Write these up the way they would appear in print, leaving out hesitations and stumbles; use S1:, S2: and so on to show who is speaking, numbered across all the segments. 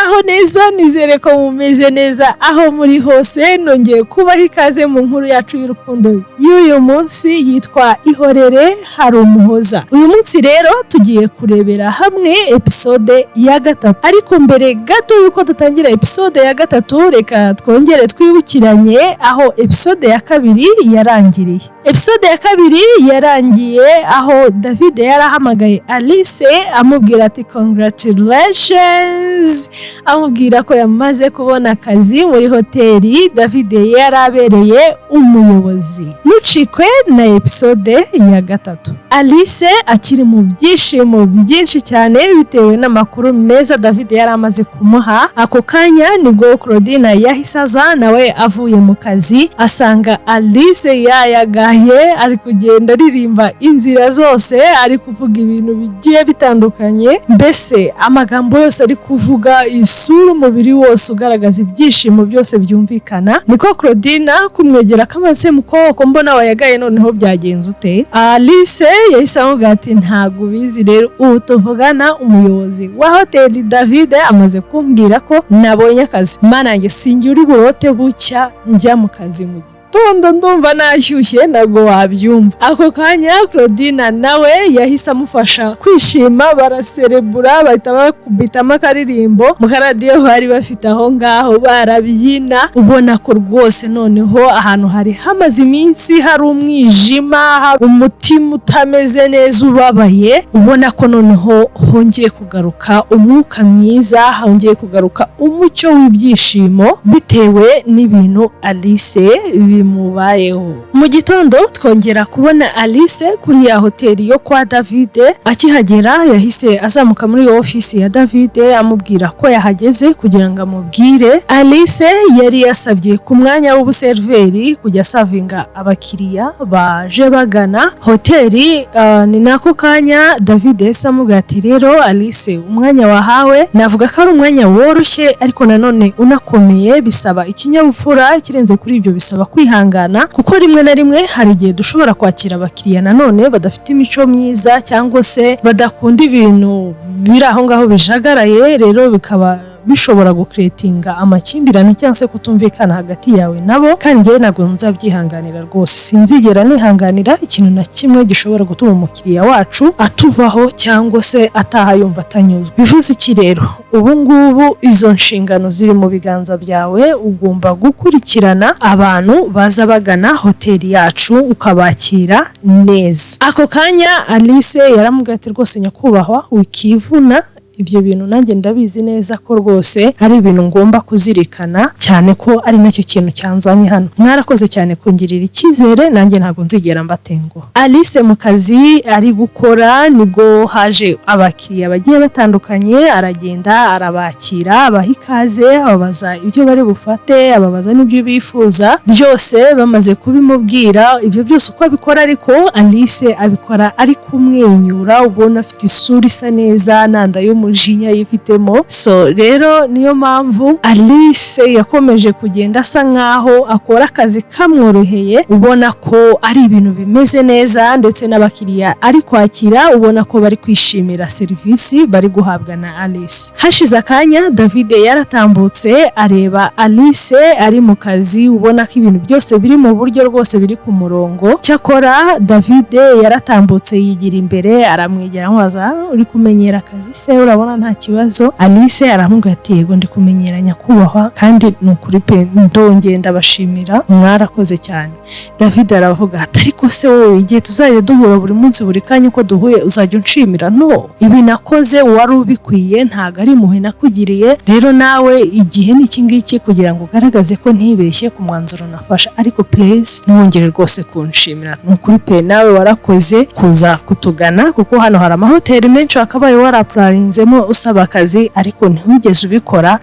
S1: Muraho neza, nizere ko mumeze neza aho muri hose. Nongeye kubaha ikaze mu nkuru yacu y'urukundo y'uyu munsi yitwa "Ihorere Hari Umuhoza". Uyu munsi rero tugiye kurebera hamwe episode ya 3, ariko mbere gato y'uko dutangira episode ya 3, reka twongere twibukiranye aho episode ya 2 yarangiriye. Episode ya 2 yarangiye aho David yarahamagaye Alice, amubwira ati "Congratulations", amubwira ko yamaze kubona akazi muri hoteli David yari abereye umuyobozi. Ntucikwe na episode ya 3. Alice akiri mu byishimo byinshi cyane bitewe n'amakuru meza David yari amaze kumuha. Ako kanya nibwo Claudine yahise aza nawe avuye mu kazi, asanga Alice yayagaye, ari kugenda aririmba inzira zose, ari kuvuga ibintu bigiye bitandukanye. Mbese amagambo yose ari kuvuga, isura, umubiri wose ugaragaza ibyishimo byose byumvikana. Niko Claudine kumwegera akamaze mu kuboko, "Mbona wayagaye, noneho byagenze ute?" Alice yahise amubwira ati "Ntabwo ubizi rero, ubu tuvugana umuyobozi wa hoteli David amaze kumbwira ko nabonye akazi. Mana yanjye, sinjye uri burote bucya njya mu kazi mu gitondo, ndumva nashyushye, ntabwo wabyumva." Ako kanya Claudine nawe yahise amufasha kwishima, baraserebura, bahita bakubitamo akaririmbo mu karadiyo bari bafite aho ngaho, barabyina, ubona ko rwose noneho ahantu hari hamaze iminsi hari umwijima, hari umutima utameze neza, ubabaye, ubona ko noneho hongeye kugaruka umwuka mwiza, hongeye kugaruka umucyo w'ibyishimo bitewe n'ibintu Alice bimubayeho. Mu gitondo twongera kubona Alice kuri ya hoteli yo kwa David. Akihagera yahise azamuka muri ofisi ya David, amubwira ko yahageze kugira ngo amubwire. Alice yari yasabye ku mwanya w'ubuseriveri, kujya asavinga abakiriya baje bagana hoteli. Ni nako kanya David yahise amubwira ati "Rero Alice, umwanya wahawe navuga ko ari umwanya woroshye ariko nanone unakomeye. Bisaba ikinyabupfura, ikirenze kuri ibyo bisaba kwihangana, kuko rimwe na rimwe hari igihe dushobora kwakira abakiriya nanone badafite imico myiza cyangwa se badakunda ibintu biri aho ngaho bijagaraye. Rero bikaba bishobora gucreatinga amakimbirane cyangwa se kutumvikana hagati yawe nabo, kandi njyewe ntabwo nzabyihanganira rwose. Sinzigera nihanganira ikintu na kimwe gishobora gutuma umukiriya wacu atuvaho cyangwa se ataha yumva atanyuzwe. Bivuze iki rero? Ubu ngubu izo nshingano ziri mu biganza byawe. Ugomba gukurikirana abantu baza bagana hoteli yacu, ukabakira neza." Ako kanya Alice yaramubwiye ati "Rwose nyakubahwa, wikivuna, ibyo bintu nanjye ndabizi neza ko rwose ari ibintu ngomba kuzirikana cyane, ko ari nacyo kintu cyanzanye hano. Mwarakoze cyane kungirira icyizere, nanjye ntabwo nzigera mbatenguha." Alice mu kazi ari gukora nibwo haje abakiriya bagiye batandukanye. Aragenda arabakira, abaha ikaze, ababaza ibyo bari bufate, ababaza n'ibyo bifuza byose. Bamaze kubimubwira, ibyo byose uko abikora ariko Alice abikora ari kumwenyura, ubona afite isura isa neza, nanda y'umujinya yifitemo. So rero niyo mpamvu Alice yakomeje kugenda asa nkaho akora akazi kamworoheye, ubona ko ari ibintu bimeze neza, ndetse n'abakiriya ari kwakira ubona ko bari kwishimira serivisi bari guhabwa na Alice. Hashize akanya David yaratambutse, areba Alice ari mu kazi, ubona ko ibintu byose biri mu buryo rwose, biri ku murongo. Cyakora David yaratambutse yigira imbere, aramwegera, amubaza "Uri kumenyera akazi se? Urabona nta kibazo?" Alice aramubwira ati "Yego, ndi kumenyera nyakubahwa, kandi ni ukuri pe, ndongeye ndabashimira, mwarakoze cyane." David aravuga ati "Ariko se wowe, igihe tuzajya duhura buri munsi, buri kanya uko duhuye uzajya unshimira? No, ibi nakoze wari ubikwiye, ntabwo ari impuhwe nakugiriye. Rero nawe igihe ni iki ngiki kugira ngo ugaragaze ko ntibeshye ku mwanzuro nafashe. Ariko please, ntiwongere rwose kunshimira. Ni ukuri pe, nawe warakoze kuza kutugana, kuko hano hari amahoteli menshi wakabaye warapplyinzemo usaba akazi, ariko ntiwigeze ubikora.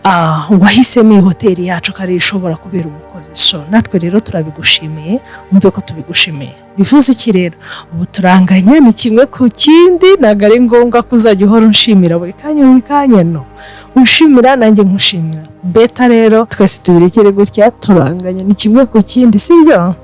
S1: Wahisemo iyi hoteli yacu ko ariyo ishobora kubera umukozi. So natwe rero turabigushimiye, wumve ko tubigushimiye. Bivuze iki rero? Ubu turanganya, ni kimwe ku kindi. Ntabwo ari ngombwa ko uzajya uhora unshimira buri kanya buri kanya. No unshimira, nanjye nkushimira. Better rero twese tubirekere gutya, turanganya, ni kimwe ku kindi, sibyo?"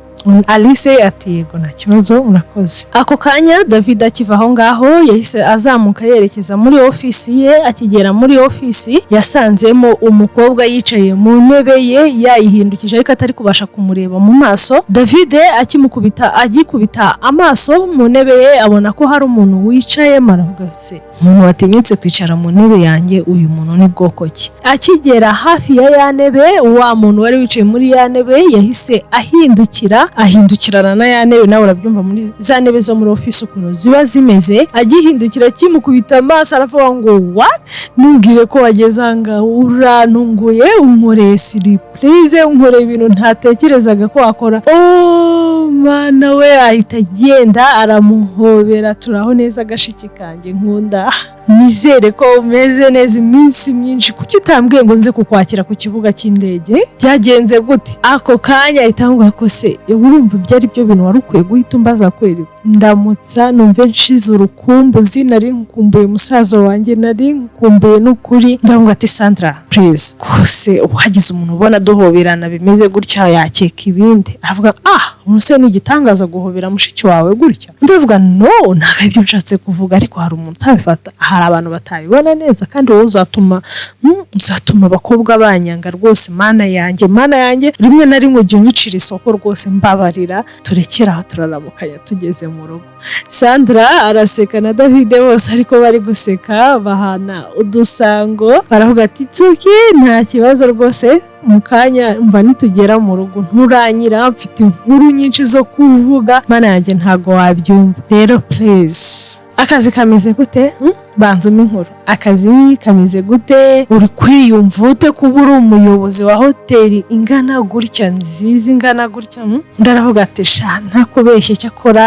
S1: Alice ati: "Yego, nta kibazo, murakoze." Ako kanya David akiva aho ngaho yahise azamuka yerekeza muri ofisi ye. Akigera muri ofisi yasanzemo umukobwa yicaye mu ntebe ye yayihindukije, ariko atari kubasha kumureba mu maso. David akimukubita, agikubita amaso mu ntebe ye, abona ko hari umuntu wicayemo. Aravuga: "Se umuntu watinyutse kwicara mu ntebe yanjye, uyu muntu ni bwoko ki?" Akigera hafi ya ya ntebe, wa muntu wari wicaye muri ya ntebe yahise ahindukira, ahindukirana na ya ntebe. Nawe urabyumva, muri za ntebe zo muri ofisi ukuntu ziba zimeze. Agihindukira, akimukubita amaso, aravuga ngo: "What? Ntumbwire ko wageze aha ngaha! Urantunguye, unkoreye surprise, unkoreye ibintu ntatekerezaga ko wakora. Oh mana we!" Ahita agenda aramuhobera: "Turaho neza gashiki kanjye nkunda, nizere ko umeze neza. Iminsi myinshi! Kuki utambwiye ngo nze kukwakira ku kibuga cy'indege? Byagenze gute?" Ako kanya ahita ambwira ko: "Se urumva ibyo ari byo bintu wari ukwiye guhita umbaza kweri? Ndamutsa numve nshize urukumbuzi, nari nkumbuye musaza wanjye, nari nkumbuye n'ukuri." Ndavuga ati: "Sandra, please, kose uhagize umuntu ubona duhoberana bimeze gutya yakeka ibindi." Aravuga: "Ah, ubu se ni igitangaza guhobera mushiki wawe gutya?" Ndavuga: "No, ntabwo aribyo nshatse kuvuga, ariko hari umuntu utabifata, hari abantu batabibona neza, kandi wowe uzatuma abakobwa banyanga rwose. Mana yanjye, Mana yanjye, rimwe na rimwe ujya unyicira isoko rwose, mbabarira turekere aho, turaramukanya tugeze mu rugo." Sandra araseka na David bose, ariko bari guseka bahana udusango. Baravuga ati: "Tsuki, nta kibazo rwose, mu kanya mva nitugera mu rugo nturanyira, mfite inkuru nyinshi zo kuvuga. Mana yanjye, ntago wabyumva. Rero please, akazi kameze gute? Banza umpe inkuru, akazi kameze gute? Uri kwiyumva ute kuba uri umuyobozi wa hoteli ingana gutya, nziza ingana gutya?" Undi aravuga ati: "Sha, ntakubeshye, cyakora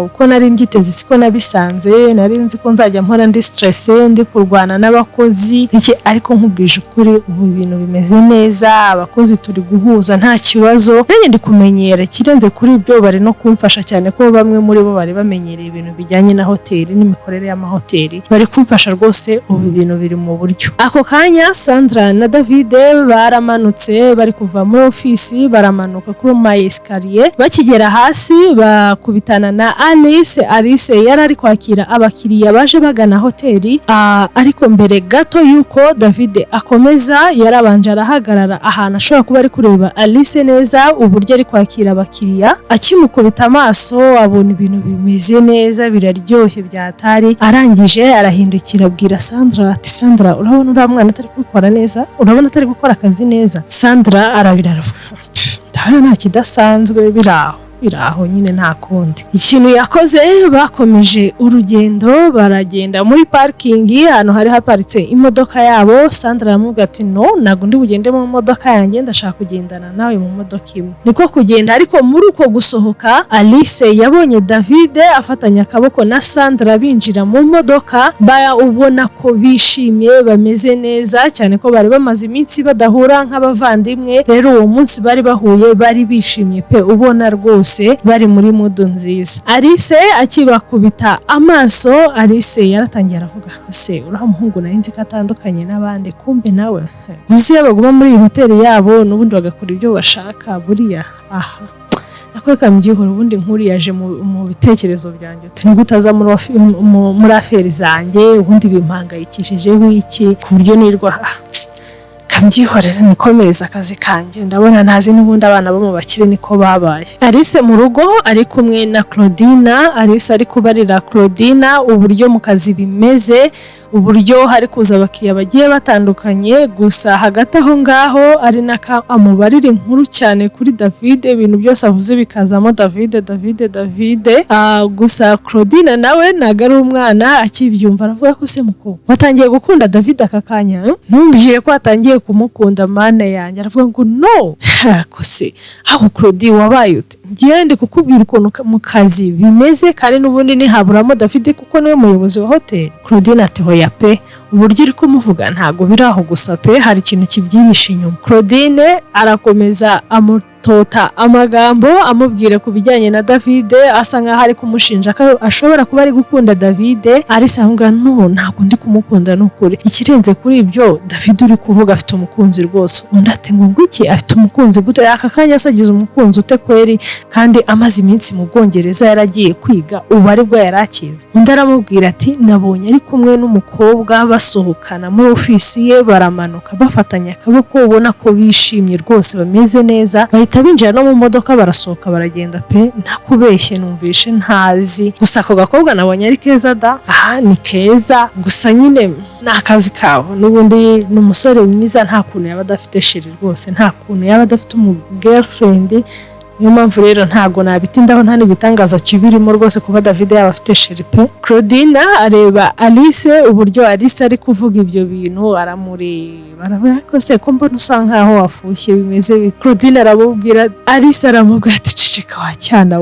S1: uko nari mbyiteze siko nabisanze. Nari nzi ko nzajya mpora ndi stress, ndi kurwana n'abakozi iki, ariko nkubwije ukuri ubu ibintu bimeze neza. Abakozi turi guhuza, nta kibazo, nanjye ndi kumenyera. Ikirenze kuri ibyo, bari no kumfasha cyane ko bamwe muri bo bari bamenyereye ibintu bijyanye na hoteli n'imikorere y'amahoteli, bari kumfasha rwose, ubu ibintu biri mu buryo." Ako kanya Sandra na David baramanutse, bari kuva muri ofisi, baramanuka kuri ma escalier. Bakigera hasi bakubitana na Alice. Alice yari ari kwakira abakiriya baje bagana hoteli, ariko mbere gato y'uko David akomeza yarabanje arahagarara ahantu ashobora kuba ari kureba Alice neza uburyo ari kwakira abakiriya. Akimukubita amaso abona ibintu bimeze neza, biraryoshye byatari. Arangije arahindukira abwira Sandra ati: "Sandra, urabona uriya mwana atari kubikora neza? Urabona atari gukora akazi neza?" Sandra arabira, aravuga: "Ndabona nta kidasanzwe, biri aho, biri aho nyine, nta kundi." Ikintu yakoze, bakomeje urugendo, baragenda muri parikingi ahantu hari haparitse imodoka yabo. Sandra aramubwira ati: "No, ntabwo ndi bugende mu modoka yanjye, ndashaka kugendana nawe mu modoka imwe." Niko kugenda, ariko muri uko gusohoka Alice yabonye David afatanya akaboko na Sandra binjira mu modoka, ubona ko bishimye, bameze neza cyane, ko bari bamaze iminsi badahura nk'abavandimwe. Rero uwo munsi bari bahuye bari bishimye pe, ubona rwose bari muri mood nziza. Alice akibakubita amaso, Alice yaratangiye aravuga ko: "Se uriya muhungu nari nzi ko atandukanye n'abandi, kumbe nawe uzi iyo baguma muri iyi hoteli yabo n'ubundi bagakora ibyo bashaka buriya aha nakwereka mbyihora ubundi nkuru yaje mu bitekerezo byanjye uti nigute utaza muri affaires zanjye? Ubundi bimpangayikishijeho iki ku buryo nirwa? Ah, kambyihorera nikomereza akazi kanjye, ndabona ntazi n'ubundi abana bo mu bakire niko babaye." Alice mu rugo ari kumwe na Claudina. Alice ari kubarira Claudina uburyo mu kazi bimeze, uburyo hari kuza abakiriya bagiye batandukanye. Gusa hagati aho ngaho ari naka amubarira inkuru cyane kuri David, ibintu byose avuze bikazamo David, David, David. Gusa Claudine nawe ntabwo ari umwana, akibyumva aravuga ko: "Se muko watangiye gukunda David aka kanya, eh? Ntumbwire ko watangiye kumukunda, Mana yanjye!" Aravuga ngo: "No kose aho Claudine, wabaye ute? Ngiye ndi kukubwira ukuntu mu kazi bimeze, kandi n'ubundi ntihaburamo David kuko niwe muyobozi wa hoteli." Claudine ati: "Hoya pe, uburyo uri kumuvuga ntabwo biri aho gusa pe, hari ikintu kibyihishe inyuma." Claudine arakomeza amu Amutota amagambo, amubwira ku bijyanye na David, asa nkaho ari kumushinja ko ashobora kuba ari gukunda David. Alice aramubwira: "No, ntabwo ndi kumukunda, ni ukuri. Ikirenze kuri ibyo, David uri kuvuga afite umukunzi rwose." Undi ati: "Ngo iki? Afite umukunzi gute? Aka kanya se agize umukunzi ute kweri, kandi amaze iminsi mu Bwongereza yaragiye kwiga, ubu aribwo yari akize?" Undi aramubwira ati: "Nabonye ari kumwe n'umukobwa basohokana muri ofisi ye, baramanuka bafatanye akaboko, ubona ko bishimye rwose, bameze neza, bahita binjira no mu modoka barasohoka baragenda pe. Ntakubeshye, numvishe ntazi gusa ako gakobwa nabonye ari keza da. Aha ni keza gusa nyine ni akazi kabo. N'ubundi ni umusore mwiza, nta kuntu yaba adafite chérie rwose, nta kuntu yaba adafite umu girlfriend. Niyo mpamvu rero ntabwo nabitindaho, nta n'igitangaza kibirimo rwose kuba David yaba afite chérie pe." Claudine areba Alice, uburyo Alice ari kuvuga ibyo bintu, aramureba, aravuga: "Ko se ko mbona usa nkaho wafushye, bimeze bite?" Claudine aramubwira, Alice aramubwira ati: "Ceceka wa cyana,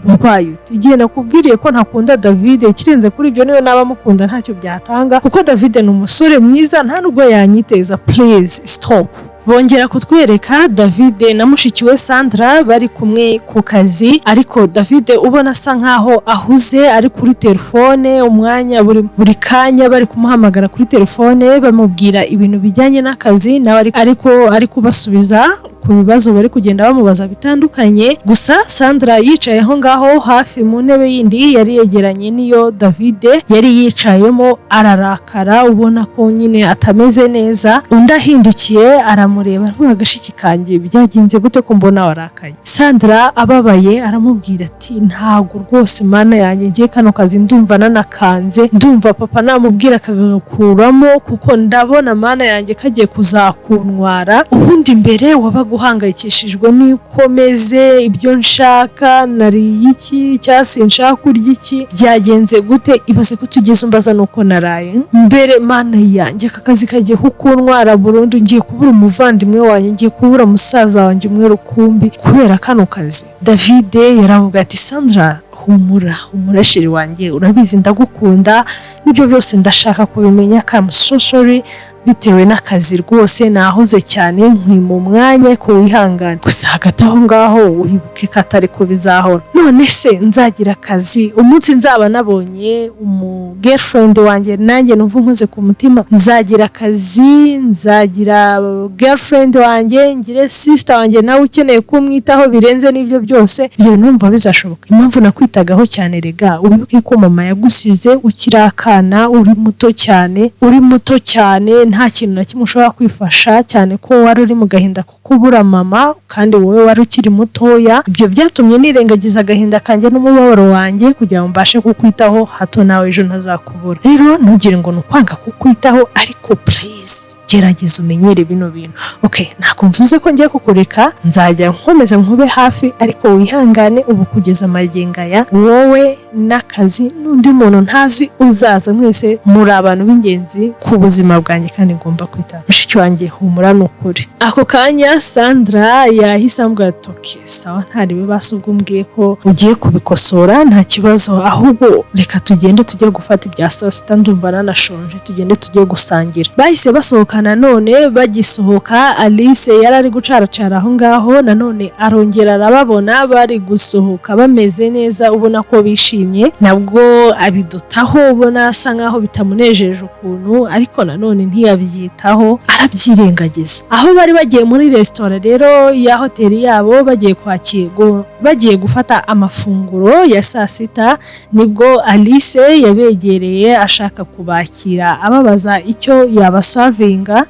S1: wabaye ute? Igihe nakubwiriye ko ntakunda David, ikirenze kuri ibyo, niyo naba mukunda ntacyo byatanga, kuko David ni umusore mwiza, nta nubwo yanyiteza. Please stop." Bongera kutwereka David na mushiki we Sandra bari kumwe ku kazi, ariko David ubona asa nkaho ahuze, ari kuri telefone umwanya buri kanya, bari kumuhamagara kuri telefone bamubwira ibintu bijyanye n'akazi, nawe ariko ari kubasubiza ku bibazo bari kugenda bamubaza bitandukanye. Gusa Sandra yicaye aho ngaho hafi mu ntebe yindi yari yegeranye n'iyo David yari yicayemo, ararakara, ubona ko nyine atameze neza. Undi ahindukiye aramureba, aravuga: "Agashiki kanjye, byagenze gute ko mbona warakaye?" Sandra ababaye aramubwira ati: "Ntabwo rwose, Mana yanjye, ngiye kano kazi ndumva nanakanze, ndumva papa namubwira akagakuramo, kuko ndabona, Mana yanjye, kagiye kuzakuntwara. Ubundi mbere wabaga uhangayikishijwe n'uko meze, ibyo nshaka, nariye iki cyangwa sinshaka kurya iki, byagenze gute. Ibaze ko tugeze umbaza nuko naraye mbere. Mana yanjye, aka kazi kagiye kukuntwara burundu. Ngiye kubura umuvandimwe wanjye, ngiye kubura musaza wanjye umwe rukumbi kubera kano kazi." David yaravuga ati: "Sandra, humura, humura chérie wanjye, urabizi ndagukunda, n'ibyo byose ndashaka kubimenya. I'm so sorry, bitewe n'akazi rwose nahuze cyane, nkwima umwanya ko wihangane. Gusa hagati aho ngaho wibuke ko atari ko bizahora. None se nzagira akazi umunsi nzaba nabonye umu girlfriend wanjye nanjye numva nkoze ku mutima? Nzagira akazi, nzagira girlfriend wanjye, ngire sister wanjye nawe ukeneye kumwitaho birenze n'ibyo byose. Ibyo numva bizashoboka? Impamvu nakwitagaho cyane rega, wibuke ko mama yagusize ukiri akana, uri muto cyane, uri muto cyane, nta kintu na kimwe ushobora kwifasha, cyane ko wari uri mu gahinda ko kubura mama kandi wowe wari ukiri mutoya. Ibyo byatumye nirengagiza agahinda kanjye n'umubabaro wanjye kugira ngo mbashe kukwitaho, hato nawe ejo ntazakubura. Rero ntugire ngo ni ukwanga kukwitaho, ariko please gerageza umenyere bino bintu. Okay, ntabwo mvuze ko ngiye kukureka, nzajya nkomeza nkube hafi, ariko wihangane ubu kugeza magingo aya, wowe n'akazi n'undi muntu ntazi uzaza, mwese muri abantu b'ingenzi ku buzima bwanjye kandi ngomba kwita. Mushiki wanjye, humura ni ukuri." Ako kanya Sandra yahise ambwira ati: "Okay, sawa, ntaribe basi, ubwo umbwiye ko ugiye kubikosora nta kibazo. Ahubwo reka tugende tujye gufata ibya saa sita, ndumva nanashonje, tugende tujye gusangira." Bahise basohoka. Nanone bagisohoka, Alice yari ari gucaracara aho ngaho, nanone arongera arababona bari gusohoka bameze neza, ubona ko bishimye. Nabwo abidutaho, ubona asa nkaho bitamunejeje ukuntu, ariko nanone ntiyabyitaho, arabyirengagiza. Aho bari bagiye muri resitora rero ya hoteli yabo, bagiye kwakirwa, bagiye gufata amafunguro ya saa sita, nibwo Alice yabegereye ashaka kubakira, ababaza icyo yabasavinga.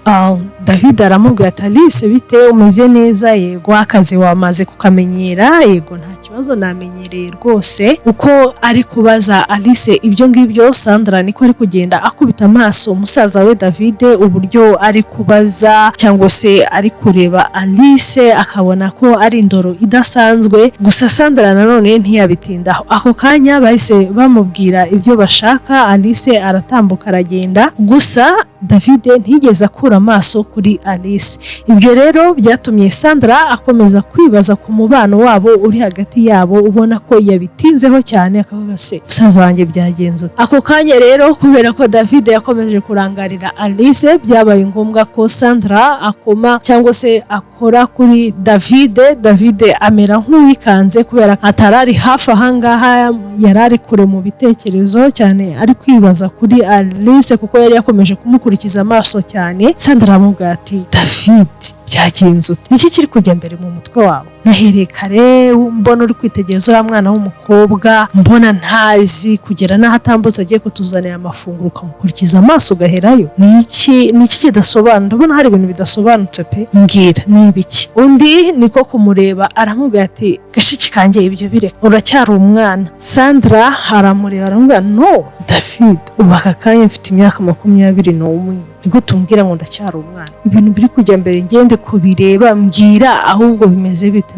S1: David aramubwira ati: "Alice, bite, umeze neza?" "Yego." "Akazi wamaze kukamenyera?" "Yego, nta kibazo, namenyereye rwose." Uko ari kubaza Alice ibyo ngibyo, Sandra niko ari kugenda akubita amaso umusaza we David, uburyo ari kubaza cyangwa se ari kureba Alice, akabona ko ari indoro idasanzwe. Gusa Sandra nanone ntiyabitindaho, ako kanya bahise bamubwira ibyo bashaka, Alice aratambuka aragenda. Gusa David ntiyigeze akura amaso kuri Alice. Ibyo rero byatumye Sandra akomeza kwibaza ku mubano wabo uri hagati yabo, ubona ko yabitinzeho cyane, akavuga: "Se musaza wanjye, byagenze ute?" Ako kanya rero, kubera ko David yakomeje kurangarira Alice, byabaye ngombwa ko Sandra akoma cyangwa se akora kuri David. David amera nk'uwikanze kubera atari ari hafi ahangaha, yari ari kure mu bitekerezo cyane, ari kwibaza kuri Alice kuko yari yakomeje kumukurikiza amaso cyane. Sandra aramubwira ati: "David, byagenze ute? Niki kiri kujya mbere mu mutwe wawe? Nahereye kare mbona uri kwitegereza uriya mwana w'umukobwa, mbona ntazi kugera n'aho atambutse agiye kutuzanira amafunguro, ukamukurikiza amaso ugaherayo. Ni iki kidasobanutse? Ndabona hari ibintu bidasobanutse pe, mbwira, ni ibiki?" Undi niko kumureba aramubwira ati: "Gashiki kanjye, ibyo bireka, uracyari umwana." Sandra aramureba aramubwira: "No David, ubu aka kanya mfite imyaka 21, nigute umbwira ngo ndacyari umwana? Ibintu biri kujya mbere ngende kubireba, mbwira ahubwo bimeze bite?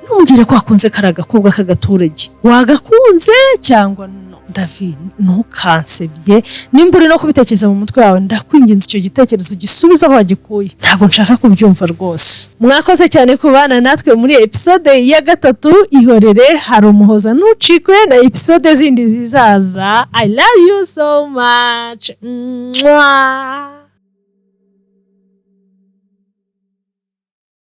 S1: Ntumbwire ko wakunze kariya gakobwa k'agaturage. Wagakunze cyangwa no? David, ntukansebye. Nimba uri no kubitekereza mu mutwe wawe, ndakwinginze, icyo gitekerezo gisubize aho wagikuye, ntabwo nshaka kubyumva rwose." Mwakoze cyane kubana natwe muri episode ya gatatu, Ihorere Hari Umuhoza. Ntucikwe na episode zindi zizaza. I love you so much. Mwah.